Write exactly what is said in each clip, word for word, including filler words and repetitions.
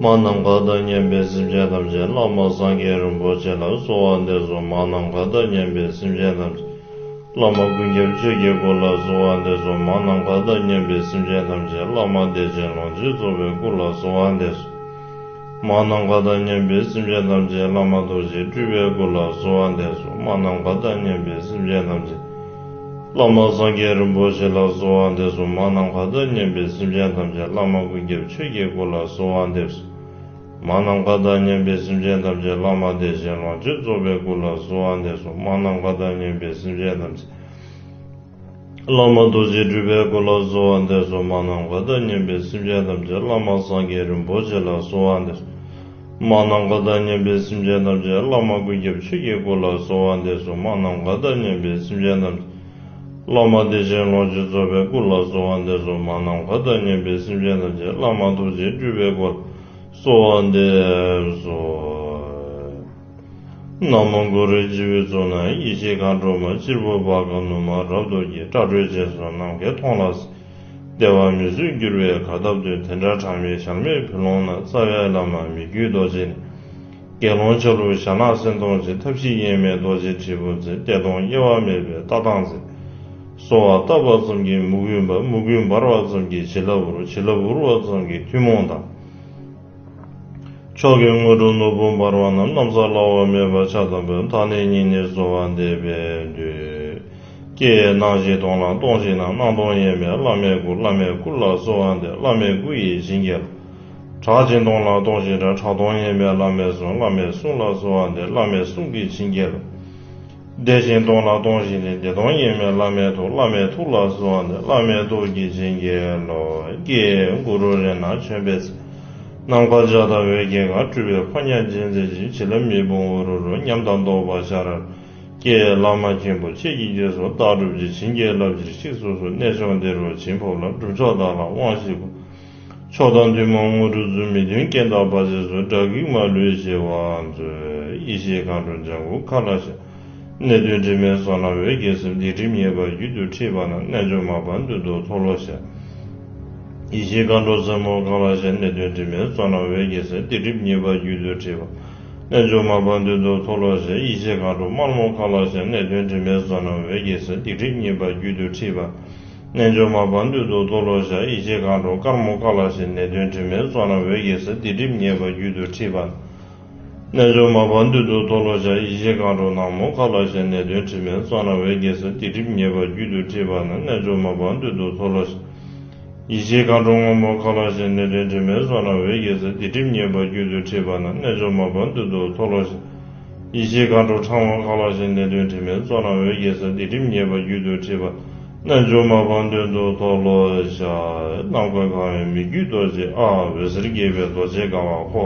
མ་ནམ་མཁའ་དང་མཉམ་པའི་སེམས་ཅན་ཐམས་ཅད་བླ་མ་སངས་རྒྱས་རིན་པོ་ཆེ་ལ་གསོལ་བ་འདེབས་སོ། མ་ནམ་མཁའ་དང་མཉམ་པའི་སེམས་ཅན་ཐམས་ཅད་བླ་མ་ཀུན་ཁྱབ་ཆོས་ཀྱི་སྐུ་ལ་གསོལ་བ་འདེབས་སོ། མ་ནམ་མཁའ་དང་མཉམ་པའི་སེམས་ཅན་ཐམས་ཅད་བླ་མ་བདེ་ཆེན་ལོངས་སྤྱོད་རྫོགས་པའི་སྐུ་ལ་གསོལ་བ་འདེབས་སོ། མ་ནམ་མཁའ་དང་མཉམ་པའི་སེམས་ཅན་ཐམས་ཅད་བླ་མ་རྡོ་རྗེ་སྤྲུལ་པའི་སྐུ་ལ་གསོལ་བ་འདེབས་སོ། མ་ནམ་མཁའ་དང་མཉམ་པའི་སེམས་ཅན་ཐམས་ཅད་བླ་མ་སངས་རྒྱས་རིན་པོ་ཆེ་ལ་གསོལ་བ་འདེབས་སོ། མ་ནམ་མཁའ་དང་མཉམ་པའི་སེམས་ཅན་ཐམས་ཅད་བླ་མ་ཀུན་ཁྱབ་ཆོས་ཀྱི་སྐུ་ལ་གསོལ་བ་འདེབས་སོ། མ་ནམ་མཁའ་དང་མཉམ་པའི་སེམས་ཅན་ཐམས་ཅད་བླ་མ་བདེ་ཆེན་ལོངས་སྤྱོད་རྫོགས་པའི་སྐུ་ལ་གསོལ་བ་འདེབས་སོ། མ་ནམ་མཁའ་དང་མཉམ་པའི་སེམས་ཅན་ཐམས་ཅད་བླ་མ་རྡོ་རྗེ་སྤྲུལ་པའི་སྐུ་ལ་གསོལ་བ་འདེབས་སོ། མ་ནམ་མཁའ་དང་མཉམ་པའི་སེམས་ཅན་ཐམས་ཅད་བླ་མ་སངས་རྒྱས་རིན་པོ་ཆེ་ལ་གསོལ་བ་འདེབས་སོ། མ་ནམ་མཁའ་དང་མཉམ་པའི་སེམས་ཅན་ཐམས་ཅད་བླ་མ་ཀུན་ཁྱབ་ཆོས་ཀྱི་སྐུ་ལ་གསོལ་བ་འདེབས་སོ། མ་ནམ་མཁའ་དང་མཉམ་པའི་སེམས་ཅན་ཐམས་ཅད་བླ་མ་བདེ་ཆེན་ལོངས་སྤྱོད་རྫོགས་པའི་སྐུ་ལ་གསོལ་བ་འདེབས་སོ། མ་ནམ་མཁའ་དང་མཉམ་པའི་སེམས་ཅན་ཐམས་ཅད་བླ་མ་རྡོ་རྗེ་སྤྲུལ་པའི་སྐུ་ལ་གསོལ་བ་འདེབས་སོ། ན་མོ་གུ་རུ། སྤྱི་བོའི་གཙུག་ན་ཡེ་ཤེས་མཁའ་འགྲོ་མ། གཅེར་བུ་བྷ་ག་ནུ་མ་རབ་ཏུ་རྒྱས། སྐྲ་གྲོལ་སྤྱན་གསུམ་ནམ་མཁའི་མཐོངས་ལ་གཟིགས། བདེ་བ་མི་བཟོད་འགྱུར་བའི་གར་སྟབས་སྟོན། དེ་འདྲ་གྲངས་མེད་བྱར་མེད་བུ་ལོན་ན། རྩ་བའི་བླ་མ་མི་བསྐྱོད་རྡོ་རྗེ་ནི། དགེ་སློང་ཆ་ལུགས་ཞྭ་ནག་སེང་གདོང་ཅན། ཐབས་ཤེས་དབྱེར་མེད་རྡོ་རྗེ་དྲིལ་བུ་འཛིན། བདེ་སྟོང་དབྱེ་བ་མེད་པའི་ལྟ་སྟངས་འཛིན། གསོལ་བ་བཏབ་པ་ཙམ་གྱིས་མོས་གུས་འབར། མོས་གུས་འབར་བ་ཙམ་གྱིས་བྱིན་རླབས་འུར། བྱིན་རླབས་འུར་བ་ཙམ་གྱིས་ཐུན་མོང་དང་། མཆོག་གི་དངོས་གྲུབ་ནོར་བུ་འབར་བ་རྣམས། གནམ་ས་བླ་འོག་མེད་པར་ཆར་ལྟར་འབབ། ད་ནི་སྙིང་ནས་གསོལ་བ་འདེབས་པའི་མཐུས། ཀྱེ་སྣང་ཞིང་སྟོང་ལ་སྟོང་ཞིང་སྣང་། སྣང་སྟོང་དབྱེར་མེད་བླ་མའི་སྐུ། བླ་མའི་སྐུ་ལ་གསོལ་བ་འདེབས། བླ་མའི་སྐུ་ཡིས་བྱིན་གྱིས་རློབས། གྲགས་ཤིང་སྟོང་ལ་སྟོང་ཞིང་གྲགས། གྲགས་སྟོང་དབྱེར་མེད་བླ་མའི་གསུང་། བླ་མའི་གསུང་ལ་གསོལ་བ་འདེབས། བླ་མའི་གསུང་གིས་བྱིན་གྱིས་རློབས། བདེ་ཞིང་སྟོང་ལ་སྟོང་ཞིང་བདེ། བདེ་སྟོང་དབྱེར་མེད་བླ་མའི་ཐུགས། བླ་མའི་ཐུགས་ལ་གསོལ་བ་འདེབས། བླ་མའི་ཐུགས་ཀྱིས་བྱིན་གྱིས་རློབས། ཀྱེ་གུ་རུ་རཏྣ་ཆེན་པོའི་ཚལ། ནམ་མཁའ་འཇའ་དང་འོད་ཀྱི་གང་། སྤྲུལ་པའི་ཕོ་ཉ་རྒྱལ་མཚན་ཅན། བྱིན་རླབས་མེ་དཔུང་འུ་རུ་རུ། ཉམས་དང་རྟོགས་པ་ཤར་ར། ཀྱེ་བླ་མ་མཁྱེན་པ་ཁྱེད་ཀྱི་རྗེས་སུ་བདག་སྒྲུབ་ཀྱིས། བྱིན་གྱིས་བརླབ་ཕྱིར་གཤེགས་སུ་གསོལ། གནས་མཆོག་འདི་རུ་བྱིན་ཕོབ་ལ། སྒྲུབ་མཆོག་བདག་ལ་དབང་བཞི་བསྐུར། མཆོག་དང་ཐུན་མོང་དངོས་གྲུབ་སྩོལ། མི་མཐུན་རྐྱེན་དང་བར་ཆད་སོལ། དགྲ་བགེགས་མ་ལུས་ཞི་བར་མཛོད། ཡེ་ཤེས་མཁའ་འགྲོ་ལྗང་གུ་མཁའ་ལ་ཤར། གནས་བདུན་དྲི་མེད་བསོད་ནམས་འོད་ཀྱིས་ཟིན། སྡིག་སྒྲིབ་ཉེས་པ་རྒྱུད་དུ་འཁྲིས་པ་རྣམས། རྣལ་འབྱོར་མ་པ་མདུན་དུ་མཐོལ་ལོ་བཤགས། ཡེ་ཤེས་མཁའ་འགྲོ་སེར་མོ་མཁའ་ལ་ཤར། གནས་བདུན་དྲི་མེད་བསོད་ནམས་འོད་ཀྱིས་ཟིན། སྡིག་སྒྲིབ་ཉེས་པ་རྒྱུད་དུ་འཁྲིས་པ། རྣལ་འབྱོར་མ་པ་མདུན་དུ་མཐོལ་ལོ་བཤགས། ཡེ་ཤེས་མཁའ་འགྲོ་དམར་མོ་མཁའ་ལ་ཤར། གནས་བདུན་དྲི་མེད་བསོད་ནམས་འོད་ཀྱིས་ཟིན། སྡིག་སྒྲིབ་ཉེས་པ་རྒྱུད་དུ་འཁྲིས་པ། རྣལ་འབྱོར་མ་པ་མདུན་དུ་མཐོལ་ལོ་བཤགས། ཡེ་ཤེས་མཁའ་འགྲོ་དཀར་མོ་མཁའ་ལ་ཤར། གནས་བདུན་དྲི་མེད་བསོད་ནམས་འོད་ཀྱིས་ཟིན། སྡིག་སྒྲིབ་ཉེས་པ་རྒྱུད་དུ་འཁྲིས་པ། རྣལ་འབྱོར་མ་པ་མདུན་དུ་མཐོལ་ལོ་བཤགས། ཡེ་ཤེས་མཁའ་འགྲོ་ནག་མོ་མཁའ་ལ་ཤར། གནས་བདུན་དྲི་མེད་བསོད་ནམས་འོད་ཀྱིས་ཟིན། སྡིག་སྒྲིབ་ཉེས་པ་རྒྱུད་དུ་འཁྲིས་པ་རྣམས། རྣལ་འབྱོར་མ་པ་མདུན་དུ་མཐོལ་ལོ་བཤགས། ཡེ་ཤེས་མཁའ་འགྲོ་སྔོན་མོ་མཁའ་ལ་ཤར། གནས་བདུན་དྲི་མེད་བསོད་ནམས་འོད་ཀྱིས་ཟིན། སྡིག་སྒྲིབ་ཉེས་པ་རྒྱུད་དུ་འཁྲིས་པ་རྣམས། རྣལ་འབྱོར་མ་པ་མདུན་དུ་མཐོལ་ལོ་བཤགས། ཡེ་ཤེས་མཁའ་འགྲོ་ཁྲ་མོ་མཁའ་ལ་ཤར། གནས་བདུན་དྲི་མེད་བསོད་ནམས་འོད་ཀྱིས་ཟིན། སྡིག་སྒྲིབ་ཉེས་པ་རྒྱུད་དུ་འཁྲིས་པ། རྣལ་འབྱོར་མ་པ་མདུན་དུ་མཐོལ་ལོ་བཤགས། ནམ་མཁའ་གང་བའི་མི་བསྐྱོད་རྡོ་རྗེ། ཨ། འོད་ཟེར་འགྱེད་པའི་རྡོ་རྗེ་དགའ་བ་ཧོ།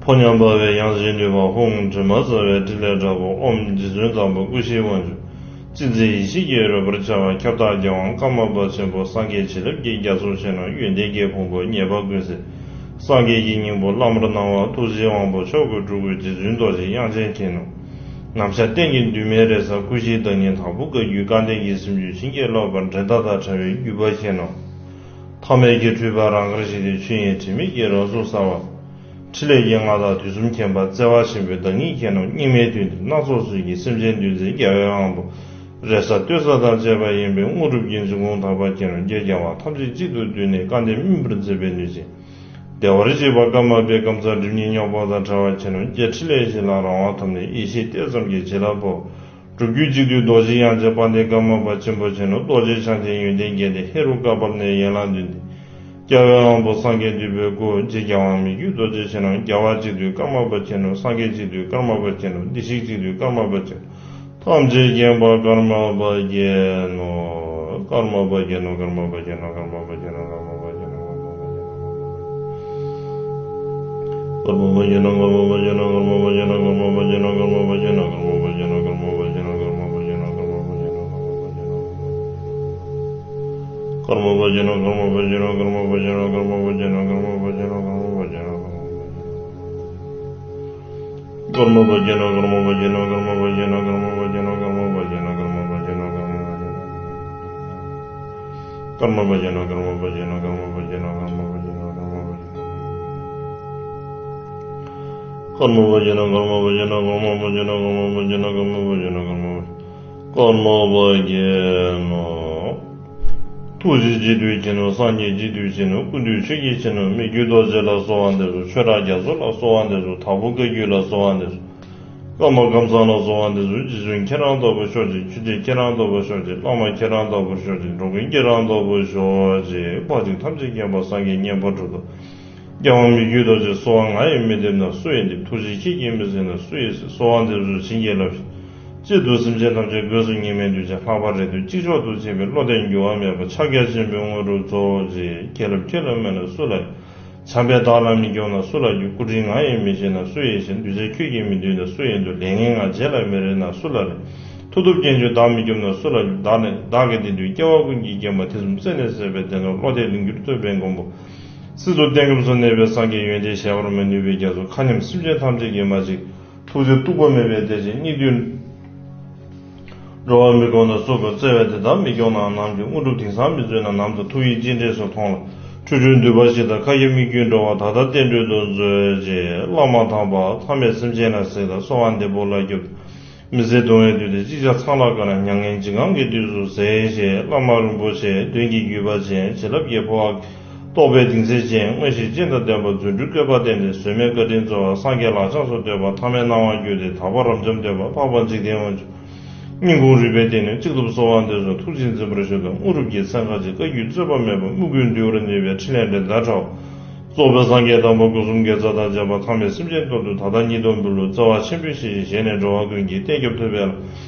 ཕོ་ཉ་འབར་བའི་དབྱངས་ཅན་ནུས་པ་ཧཱུྃ། དྲི་མ་སེལ་བའི་ཕྲིན་ལས་དྲག་པོ། ཨོཾ་རྗེ་བཙུན་དམ་པ་སྐུ་བཞིའི་དབང་ཕྱུག། གཅེས་འཛིན་ཡེ་ཤེས་ཀྱིས་རོལ་པར་བྱ་བ། ཁྱབ་བདག་རྒྱལ་དབང་ཀརྨ་པ་ཆེན་པོ། སངས་རྒྱས་བྱིན་རླབས་ཀྱི་རྒྱ་མཚོ་ཆེ་རྣོ། ཡོན་ཏན་གྱི་ཕུང་པོ་ཉེས་པ་ཀུན་སེལ། སངས་རྒྱས་ཀྱི་སྙིང་པོ་བླ་མར་སྣང་བ། ཐུགས་རྗེའི་དབང་པོ་མཆོག་གི་སྤྲུལ་སྐུ། རྗེ་བཙུན་རྡོ་རྗེ་དབྱངས་ཅན་མཁྱེན་ནོ། ནམ་ཞག་གཏན་གྱི་འདུན་མའི་རེ་ས། སྐུ་བཞིའི་བདག་ཉིད་དྭགས་པོ་བཀའ་བརྒྱུད། སྐལ་ལྡན་གྱི་སེམས་རྒྱུད་བྱིན་གྱིས་རློབ་པར། འགྲན་ཟླ་དང་བྲལ་བའི་བརྒྱུད་པ་མཁྱེན་ནོ། ཐ་མལ་གྱི་འཁྲུལ་པ་རང་གར་ཞི་སྟེ། ཆོས་དབྱིངས་དྲི་མེད་ཀྱི་རང་གཟུགས་གསལ་བ། ཕྲིན་ལས་ཀྱི་མངའ་བདག་དུས་གསུམ་མཁྱེན་པ། བརྩེ་བ་ཆེན་པོའི་བདག་ཉིད་མཁྱེན་ནོ། སྙིགས་མའི་དུས་འདིར་སྣ་ཚོགས་ཚུལ་གྱིས་སེམས་ཅན་འདུལ་མཛད་རྒྱལ་བའི་དབང་པོ། རེ་ས་ལྟོས་ས་དང་བཅས་པ་ཡིན་པས། དངོས་གྲུབ་ཀྱི་འབྱུང་ཁུངས་དག་པ་མཁྱེན་ནོ། རྗེ་རྒྱལ་བ་ཐམས་ཅད་གཅིག་ཏུ་བསྡུས་ནས། སྐལ་ལྡན་སྨིན་པར་མཛད་པའི་ནུས་ཅན། བདེ་བར་གཤེགས་པ་ཀརྨ་པའི་ཀཾ་ཚང་། སྒྲིབ་གཉིས་རྙོག་པ་དང་བྲལ་བ་མཁྱེན་ནོ། རྗེ་ཕྲིན་ལས་བཞི་ལ་རང་དབང་ཐོབ་ནས། ཡེ་ཤེས་གཏད་ཙམ་གྱིས་བྱིན་རླབས་འཕོ། སྒྲུབ་བརྒྱུད་གཅིག་བསྡུས་རྡོ་རྗེ་དབྱངས་ཅན། དཔལ་ལྡན་ཀརྨ་པ་ཆེན་པོ་མཁྱེན་ནོ། རྡོ་རྗེ་འཆང་ཆེན་ཡོན་ཏན་བརྒྱད་ལྡན། ཧེ་རུ་ཀ་པར་ནས་ཡན་ལག་བདུན་ལྡན། རྒྱལ་བའི་དབང་པོ་སངས་རྒྱས་འདུས་པའི་སྐུ། རྗེ་རྒྱལ་དབང་མི་བསྐྱོད་རྡོ་རྗེ་མཁྱེན་ནོ། རྒྱལ་བ་གཅིག་བསྡུས་ཀརྨ་པ་མཁྱེན་ནོ། སངས་རྒྱས་གཅིག་བསྡུས་ཀརྨ་པ་མཁྱེན་ནོ། བདེ་གཤེགས་གཅིག་བསྡུས་ཀརྨ་པ་མཁྱེན་ནོ། ཐམས་ཅད་མཁྱེན་པ་ཀརྨ་པ་མཁྱེན་ནོ། ཀརྨ་པ་མཁྱེན་ནོ། ཀརྨ་པ་མཁྱེན་ནོ། ཀརྨ་པ་མཁྱེན་ནོ། ཀརྨ་པ་མཁྱེན་ནོ། ཀརྨ་པ་མཁྱེན་ནོ། ཀརྨ་པ་ཅན་ནོ། ཀརྨ་པ་ཅན་ནོ། ཀརྨ་པ་ཅན་ནོ། ཀརྨ་པ་ཅན་ནོ། ཀརྨ་པ་ཅན་ནོ། ཀརྨ་པ་ཅན་ནོ། ཀརྨ་པ་ཅན་ནོ། ཀརྨ་པ་ཅན་ནོ། ཀརྨ་པ་ཡིན་ན་ཀརྨ་པ་ཡིན་ན་ཀརྨ་པ་ཡིན་ན་ཀརྨ་པ་ཡིན་ན་ཀརྨ་པ་ཡིན་ན་ཀརྨ་པ་ཡིན་ན་ཀརྨ་པ་ཀརྨ་པ་ཡིན་ནོ། ཐུགས་རྗེ་གཅིག་བསྡུས་ཀྱིས་ནོ། སངས་རྒྱས་གཅིག་བསྡུས་ཀྱིས་ནོ། ཀུན་འདུས་ཆོས་ཀྱིས་ནོ། མི་བསྐྱོད་རྡོ་རྗེ་ལ་གསོལ་བ་འདེབས་སོ། ཆོས་གྲགས་རྒྱ་མཚོ་ལ་གསོལ་བ་འདེབས་སོ། དྭགས་པོ་བཀའ་བརྒྱུད་ལ་གསོལ་བ་འདེབས་སོ། ཀརྨ་ཀཾ་ཚང་ལ་གསོལ་བ་འདེབས་སོ། རྗེ་བཙུན་ཁྱེད་རང་ལྟ་བུར་ཤོག་ཅིག་ཆོས་རྗེ་ཁྱེད་རང་ལྟ་བུར་ཤོག་ཅིག་བླ་མ་ཁྱེད་རང་ལྟ་བུར་ཤོག་ཅིག་འགྲོ་མགོན་ཁྱེད་རང་ལྟ་བུར་ཤོག་ཅིག་དཔག་ཚད་ཐམས་ཅད་མཁྱེན་པ་སངས་རྒྱས་མཉན་པ་གྲུབ་ཐོབ། རྒྱལ་དབང་མི་བསྐྱོད་རྡོ་རྗེ་གསོལ་བ་ང་ཡིས་མི་འདེབས་ན་སུ་ཡིས་འདེབས། ཐུགས་རྗེ་ཁྱེད་ཀྱིས་མི་གཟིགས་ན་སུ་ཡིས་གཟིགས། གསོལ་བ་འདེབས་སོ་བྱིན་གྱིས་བརླབས་ཤིག་གཅིག་ཏུ་སེམས་ཅན་ཐམས་ཅད་སྒོས་སུ་ཉེས་དམིགས་འདུལ་ཞིང་། ལྷག་པར་རེ་ལྟོས་གཅིག་ཆོག་ཏུ་བྱེད་པའི་བློ་གཏད་འགྱུར་བ་མེད་པ་ཕྱག་རྒྱ་ཆེན་པོའི་དངོས་གྲུབ་སྩོལ་ཅིག་མཁྱེན་རབ་ཁྱེད་ལ་མོས་ན་སུ་ལ་ཡོད། བྱམས་པས་བདག་ལ་མི་སྐྱོང་ན་སུ་ལ་སྐྱོང་། སྐུ་དྲིན་ང་ཡིས་མི་བརྗེད་ན་སུ་ཡིས་བརྗེད། གདུལ་བྱ་ཁྱོད་ཀྱིས་མི་འདུལ་ན་སུ་ཡིས་འདུལ། ལས་ངན་ང་རྗེས་ལ་མི་རེ་ན་སུ་ལ་རེ། མཐུ་སྟོབས་ཅན་ཁྱོད་བདག་མི་སྐྱོབ་ན་སུ་ལ་སྐྱོབ། བདག་ནི་བདག་གི་བདེ་འདུན་སྐྱེ་བ་ཀུན་གྱི་སྐྱེལ་མ། ཐེ་ཚོམ་རྩད་ནས་ཟད་པའི་བདེན་སྟོབས། བློ་གཏད་ལིང་སྐྱུར་རྩོད་པའི་མགོན་པོ། སྲིད་མཚོ་གཏན་སྐྱབས་སུ་གནས་པའི་སངས་རྒྱས་ཡོན་ཏན་གཞལ་བར་མི་ནུས་པའི་རྒྱ་མཚོ། མཁའ་མཉམ་སེམས་ཅན་ཐམས་ཅད་ཀྱི་མ་གཅིག་ཐུགས་རྗེ་སྟུག་པོ་མེད་པའི་བདེ་ཆེན་སྙིགས་དུས། འགྲོ་བ་མི་ཁོམ་ན་སུ་དགོས། བརྩེ་བས་དེ་དག་མི་སྐྱོང་ན་ནམ་སྐྱོང་། དངོས་གྲུབ་དེང་སང་མི་སྩོལ་ན་ནམ་སྩོལ། ཐུགས་ཡིད་གཅིག་འདྲེས་སུ་མཐོང་ལ། འཁྲུལ་འཁྲུལ་འདུས་པ་ཞིག་དང་ཁ་སྐྱེ་མིག་སྐྱེ་འགྲོ་བ་དག་དང་བསྟན་འགྲོའི་དོན་མཛོད་ཅེས། བླ་མ་དམ་པ་ཐ་མལ་སེམས་ཅན་ལ་གཟིགས་དང་གསོལ་བ་འདེབས་པོ་ལ་སྐྱོབས། མི་ཟད་གདུང་བའི་དུས་དེར་ཅིག་ཅར་ཚང་ལ་དཀའ་ན། མྱ་ངན་འཇིགས་དངངས་ཀྱི་དུས་སུ་གཟིགས་ཞེས། བླ་མ་རིན་པོ་ཆེ་དོན་གྱི་བརྒྱུད་པ་ཅན། བྱིན་རླབས་ཀྱི་འཕོ་བ། རྟོགས་པའི་གདིང་ཚད་ཅན། མངོན་ཤེས་སྤྱན་དང་ལྡན་པ། རྫུ་འཕྲུལ་བཀོད་པ་བསྟན་ཏེ་བཟོད་མེད་བཀའ་དྲིན་སྩོལ་བ། སངས་རྒྱས་ལག་བཅངས་སུ་གཏོད་པ། ཐ་མལ་སྣང་བ་བསྒྱུར་ཏེ་དག་པ་རབ་འབྱམས་སྟོན་པ། འཕགས་པ་འཇིག་རྟེན་དབང་ཕྱུག་སྙིང་ཁུང་རུས་པའི་གཏིང་ནས་གཅིག་ཏུ་གསོལ་བ་འདེབས་སོ། ཐུགས་རྗེས་འཛིན་པར་ཞུ་དང་། དངོས་གྲུབ་ཀྱི་ཚན་ཁ་ཅིག་བཀའ་བརྒྱུད་རྩོད་པ་མེད་པ། དམུ་རྒོད་འདུལ་བར་ནུས་པའི་ཕྲིན་ལས་འགྲན་ཟླ་བྲལ་བ། རྫོགས་པའི་སངས་རྒྱས་དམ་པ་སྐུ་གསུམ་དགེ་རྩ་དང་བཅས་པ་ཐ་མལ་སེམས་ཅན་དོན་དུ་ད་ལྟ་ཉིད་དུ་འབུལ་ལོ། བརྩེ་བ་ཆེན་པོས་ཞི་ཞིང་གཞན་ནས་འགྲོ་བ་ཀུན་གྱི་གཏན་སྐྱབས་ཐུབ་པའི་ལམ།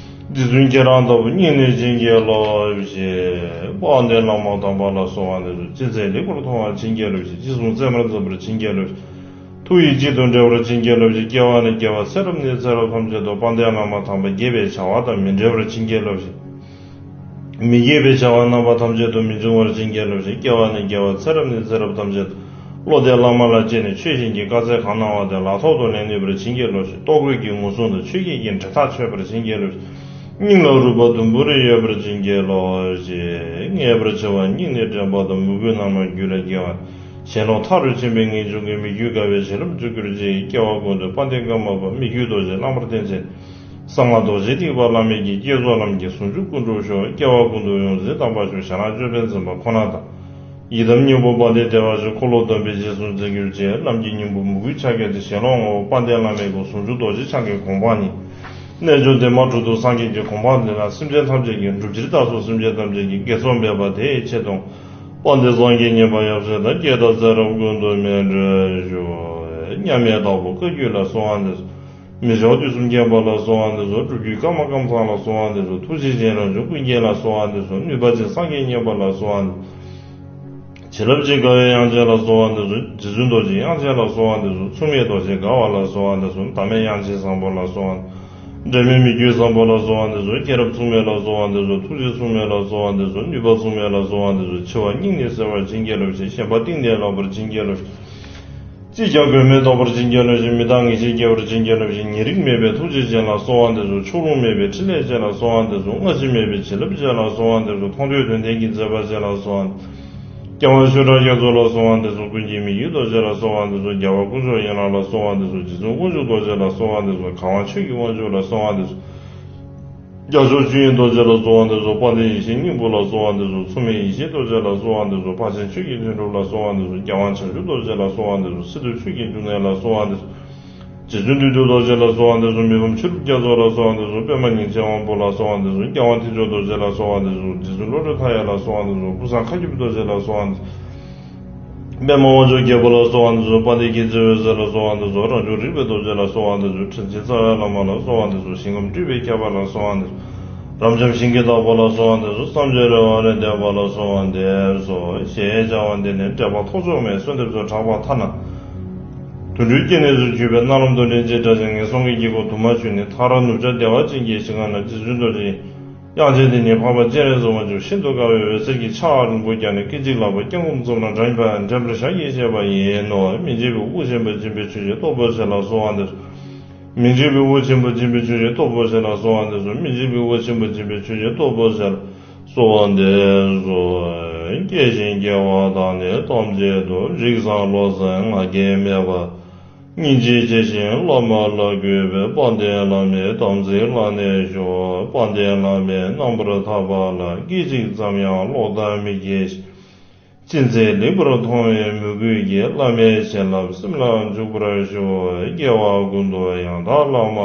རྗེ་བཙུན་ཁྱེད་རང་ལྟ་བུ་སྙིང་ནས་བྱིན་གྱིས་རློབས་ཤིག་དཔལ་ལྡན་བླ་མ་དམ་པ་ལ་གསོལ་བ་འདེབས་སོ། ཅི་མཛད་ལེགས་པར་མཐོང་བར་བྱིན་གྱིས་རློབས་ཤིག་ཅི་གསུང་ཚད་མར་འཛིན་པར་བྱིན་གྱིས་རློབས་ཤིག་ཐུགས་ཡིད་གཅིག་ཏུ་འདྲེས་པར་བྱིན་གྱིས་རློབས་ཤིག་སྐྱེ་བ་ནས་སྐྱེ་བ་ཚེ་རབས་ནས་ཚེ་རབས་ཐམས་ཅད་དུ་དཔལ་ལྡན་བླ་མ་དམ་པ་དགྱེས་པའི་བྱ་བ་དང་མི་འབྲལ་བར་བྱིན་གྱིས་རློབས་ཤིག་མི་དགྱེས་པའི་བྱ་བ་རྣམ་པ་ཐམས་ཅད་དུ་མི་འབྱུང་བར་བྱིན་གྱིས་རློབས་ཤིག་སྐྱེ་བ་ནས་སྐྱེ་བ་ཚེ་རབས་ནས་ཚེ་རབས་ཐམས་ཅད་དུ། བློ་གཏད་བླ་མ་ལ་བཅོལ་ནས་ཆོས་བཞིན་གྱི་བཀའ་སྩལ་གང་གནང་བ་དེ་ལག་ཐོག་ཏུ་ལེན་ནུས་པར་བྱིན་གྱིས་རློབས་ཤིག་ལྟོ་གོས་ཀྱི་ངོ་སྲུང་དང་ཆོས་བརྒྱད་ཀྱི་གྲལ་ཐག་ཆོད་པར་བྱིན་གྱིས་རློབས་ཤིག་སྙིང་ལ་རུས་པ་དུམ་བུ་རེ་ཡོད་པར་བྱིན་གྱིས་རློབས་ཤིག་ངེས་པར་འཆི་བ་སྙིང་ནས་དྲན་པ་དང་མོས་གུས་རྣམ་སྨིན་རྒྱུད་ལ་སྐྱེ་བ། ཞེན་ལོག་མཐའ་རུ་ཕྱིན་པའི་ངེས་འབྱུང་གིས་མི་བསྐྱོད་དགའ་བའི་བྱིན་རླབས་འཇུག་གྱུར་ཅིག་སྐྱེ་བ་ཀུན་ཏུ་དཔལ་ལྡན་ཀརྨ་པ་མི་བསྐྱོད་རྡོ་རྗེ་བླ་མར་བསྟེན་ཅིང་། གསང་སྔགས་རྡོ་རྗེ་ཐེག་པ་བླ་མེད་ཀྱི་བསྐྱེད་རྫོགས་ལམ་གྱི་ཟུང་འཇུག་ཀུན་འགྲུབ་ཤོག་སྐྱེ་བ་ཀུན་ཏུ་ཡོངས་འཛིན་དམ་པ་ཤོག་ཞྭ་ནག་ཅོད་པན་འཛིན་པ་ཁོ་ན་དང་། ཡི་དམ་སྙིང་པོ་དཔལ་ལྡན་བདེ་བ་ཆེན་འཁོར་ལོ་སྡོམ་པའི་རྗེས་སུ་འཛིན་གྱུར་ཅིག་ལམ་གྱི་སྙིང་པོ་མོས་གུས་ཕྱག་རྒྱ་སྟེ་ཞལ་ལུང་ངོ་བོ་དཔལ་ལྡན་བླ་མའི་སྐུ་ཟུང་འཇུག་རྡོ་རྗེ་འཆང་གི་གོ་འཕང་ཉིད། རྣལ་འབྱོར་སྡེ་དམངས་དྲུག་ཏུ་སངས་རྒྱས་ཀྱི་གོ་འཕང་ལྡན་ལ་སེམས་ཅན་ཐམས་ཅད་ཀྱི་སྒྲུབ་ཕྱིར་བདག་སོགས་སེམས་ཅན་ཐམས་ཅད་ཀྱི་དགེ་ཚོགས་འབད་པ་དེའི་ཆེད་དུ། དཔལ་ལྡན་སངས་རྒྱས་མཉན་པ་ཡབ་སྲས་དང་བསྐྱེད་དང་ཚེ་རབས་ཀུན་ཏུ་སྨིན་གྲོལ་ཤོག་མཉམ་མེད་དྭགས་པོ་བཀའ་བརྒྱུད་ལ་གསོལ་བ་འདེབས་སོ། མི་མཆོག་དུས་གསུམ་མཁྱེན་པ་ལ་གསོལ་བ་འདེབས་སོ། སྒྲུབ་བརྒྱུད་ཀརྨ་ཀཾ་ཚང་ལ་གསོལ་བ་འདེབས་སོ། ཐུགས་རྗེ་ཅན་རང་བྱུང་ཀུན་མཁྱེན་ལ་གསོལ་བ་འདེབས་སོ། ནུས་པ་ཅན་སངས་རྒྱས་མཉན་པ་ལ་གསོལ་བ་འདེབས་སོ། བྱིན་རླབས་ཅན་དགའ་བའི་དབྱངས་ཅན་ལ་གསོལ་བ་འདེབས་སོ། རྗེ་བཙུན་རྡོ་རྗེ་དབྱངས་ཅན་ལ་གསོལ་བ་འདེབས་སོ། མཚུངས་མེད་རྡོ་རྗེ་དགའ་བ་ལ་གསོལ་བ་འདེབས་སོ། བདག་མེད་དབྱངས་ཅན་བཟང་པོ་ལ་གསོལ་བ་འདེབས། འབྲལ་མེད་མི་བསྐྱོད་བཟང་པོ་ལ་གསོལ་བ་འདེབས་སོ། མཁྱེན་རབ་མཚུངས་མེད་ལ་གསོལ་བ་འདེབས་སོ། ཐུགས་རྗེ་མཚུངས་མེད་ལ་གསོལ་བ་འདེབས་སོ། ནུས་པ་མཚུངས་མེད་ལ་གསོལ་བ་འདེབས་སོ། འཆི་བ་སྙིང་ནས་བསལ་བར་བྱིན་གྱིས་རློབས་ཤིག་ཞེན་པ་གཏིང་ནས་བརླག་པར་བྱིན་གྱིས་རློབས་ཤིག་ཅིས་ཀྱང་དགོས་མེད་རྟོགས་པར་བྱིན་གྱིས་རློབས་ཤིག་མི་རྟག་ངེས་ཤེས་སྐྱེ་བར་བྱིན་གྱིས་རློབས་ཤིག་ཉེ་རིང་མེད་པའི་ཐུགས་རྗེ་ཅན་ལ་གསོལ་བ་འདེབས་སོ། ཕྱོགས་ལྷུང་མེད་པའི་ཕྲིན་ལས་ཅན་ལ་གསོལ་བ་འདེབས་སོ། སྔ་ཕྱི་མེད་པའི་བྱིན་རླབས་ཅན་ལ་གསོལ་བ་འདེབས་སོ། མཐོང་ཐོས་དོན་ལྡན་གྱི་མཛད་པ་ཅན་ལ་གསོལ་བ། སྐྱེ་བ་ཤུལ་བྲག་རྒྱ་མཚོ་ལ་གསོལ་བ་འདེབས་སོ། ཀུན་མཁྱེན་མི་བསྐྱོད་རྡོ་རྗེ་ལ་གསོལ་བ་འདེབས་སོ། རྒྱལ་བ་སྐུ་མཆོག་ཡན་ལག་ལ་གསོལ་བ་འདེབས་སོ། རྗེ་བཙུན་དབང་ཕྱུག་རྡོ་རྗེ་ལ་གསོལ་བ་འདེབས་སོ། གར་དབང་ཆོས་ཀྱི་དབང་ཕྱུག་ལ་གསོལ་བ་འདེབས་སོ། རྒྱ་མཚོ་ཆོས་དབྱིངས་རྡོ་རྗེ་ལ་གསོལ་བ་འདེབས་སོ། དཔལ་ལྡན་ཡེ་ཤེས་སྙིང་པོ་ལ་གསོལ་བ་འདེབས་སོ། མཚུངས་མེད་ཡེ་ཤེས་རྡོ་རྗེ་ལ་གསོལ་བ་འདེབས་སོ། འཕགས་ཆེན་ཆོས་ཀྱི་དོན་གྲུབ་ལ་གསོལ་བ་འདེབས་སོ། རྒྱལ་དབང་བྱང་ཆུབ་རྡོ་རྗེ་ལ་གསོལ་བ་འདེབས་སོ། སི་ཏུ་ཆོས་ཀྱི་འབྱུང་གནས་ལ་གསོལ་བ་འདེབས་སོ། རྗེ་བཙུན་བདུད་འདུལ་རྡོ་རྗེ་ལ་གསོལ་བ་འདེབས་སོ། མི་ཕམ་ཆོས་གྲུབ་རྒྱ་མཚོ་ལ་གསོལ་བ་འདེབས་སོ། པདྨ་ཉིན་བྱེད་དབང་པོ་ལ་གསོལ་བ་འདེབས་སོ། རྒྱལ་དབང་ཐེག་མཆོག་རྡོ་རྗེ་ལ་གསོལ་བ་འདེབས་སོ། རྗེ་བཙུན་བློ་གྲོས་མཐའ་ཡས་ལ་གསོལ་བ་འདེབས་སོ། ཀུན་བཟང་མཁའ་ཁྱབ་རྡོ་རྗེ་ལ་གསོལ་བ་འདེབས་སོ། པདྨ་དབང་མཆོག་རྒྱལ་པོ་ལ་གསོལ་བ་འདེབས་སོ། དཔལ་ལྡན་མཁྱེན་བརྩེ་འོད་ཟེར་ལ་གསོལ་བ་འདེབས་སོ། རང་བྱུང་རིག་པའི་རྡོ་རྗེ་ལ་གསོལ་བ་འདེབས་སོ། དྲིན་ཅན་རྩ་བའི་བླ་མ་ལ་གསོལ་བ་འདེབས་སོ། ཞིང་ཁམས་སྤྲུལ་པའི་ཁྱད་པར་ལ་གསོལ་བ་འདེབས་སོ། རབ་འབྱམས་ཞིང་གི་བདག་པོ་ལ་གསོལ་བ་འདེབས་སོ། བསམ་བརྗོད་རེ་བ་ལས་འདས་པ་ལ་གསོལ་བ་འདེབས་སོ། ཞེས་བྱ་བ་འདི་ནི་འགྲེལ་པ་ཐོགས་ཆོག་མའི་གསོལ་འདེབས་སུ་གྲགས་པ་ཐ་ན། དུད་འགྲོའི་སྐྱེ་གནས་སུ་གྱུར་པའི་རྣ་ལམ་དུ་ལན་གཅིག་བསྒྲགས་ཤིང་ངན་སོང་གི་སྐྱེ་སྒོ་དུ་མ་བྱུང་ནས་མཐར་ནུབ་ཕྱོགས་བདེ་བ་ཅན་གྱི་ཞིང་ཁམས་ན་རྗེ་བཙུན་རྡོ་རྗེ་དབྱངས་ཅན་དེ་ཉིད་འཕགས་པ་སྤྱན་རས་གཟིགས་དབང་ཕྱུག་ཤིན་ཏུ་དཀར་བའི་འོད་ཟེར་གྱི་ཕྱག་རིང་པོ་བརྐྱངས་ནས་སྐད་ཅིག་ལག་པ་བརྐྱང་བསྐུམ་བཙུམས་ལ་འགྲེང་བུ་དང་འགྲེང་བུར་ཞབས་ཀྱིས་བཞེས་པ་ཡིན་ནོ། མི་འཇིགས་པའི་དབུ་ཆེན་པོ་སྦྱིན་པའི་ཆོས་ཀྱི་སྟོབས་པོ་ཆེ་ལ་གསོལ་བ་འདེབས། མི་འཇིགས་པའི་དབུ་ཆེན་པོ་སྦྱིན་པའི་ཆོས་ཀྱི་སྟོབས་པོ་ཆེ་ལ་གསོལ་བ་འདེབས་སོ། མི་འཇིགས་པའི་དབུ་ཆེན་པོ་སྦྱིན་པའི་ཆོས་ཀྱི་སྟོབས་པོ་ཆེ་ལ་གསོལ་བ་འདེབས་སོ། སྐྱེ་ཞིང་སྐྱེ་བ་དང་ནི་ཐམས་ཅད་དུ། རིགས་བཟང་བློ་གསལ་ང་རྒྱལ་མེད་པ། སྙིང་རྗེ་ཆེ་ཞིང་བླ་མ་ལ་གུས་པའི་དཔལ་ལྡན་བླ་མའི་དམ་ཚིག་བླངས་ནས་བཞུགས། དཔལ་ལྡན་བླ་མས་རྣམ་པར་ཐར་པ་ལ་སྐད་ཅིག་ཙམ་ཡང་ལོག་ལྟ་མི་སྐྱེ་ཞིང་། ཅི་མཛད་ལེགས་པར་མཐོང་བའི་མོས་གུས་ཀྱིས་བླ་མའི་བྱིན་རླབས་སེམས་ལ་འཇུག་པར་ཞུ། སྐྱེ་བ་ཀུན་ཏུ་ཡང་དག་བླ་མ་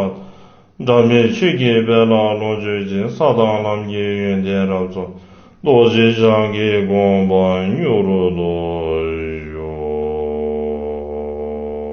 དང་། སྒྲ་མེད་ཆོས་ཀྱི་དཔལ་ལ་ལོངས་སྤྱོད་ཅིང་། ས་དང་ལམ་གྱི་ཡོན་ཏན་རབ་རྫོགས། རྡོ་རྗེ་འཆང་གི་དགོངས་པ་མྱུར་དུ།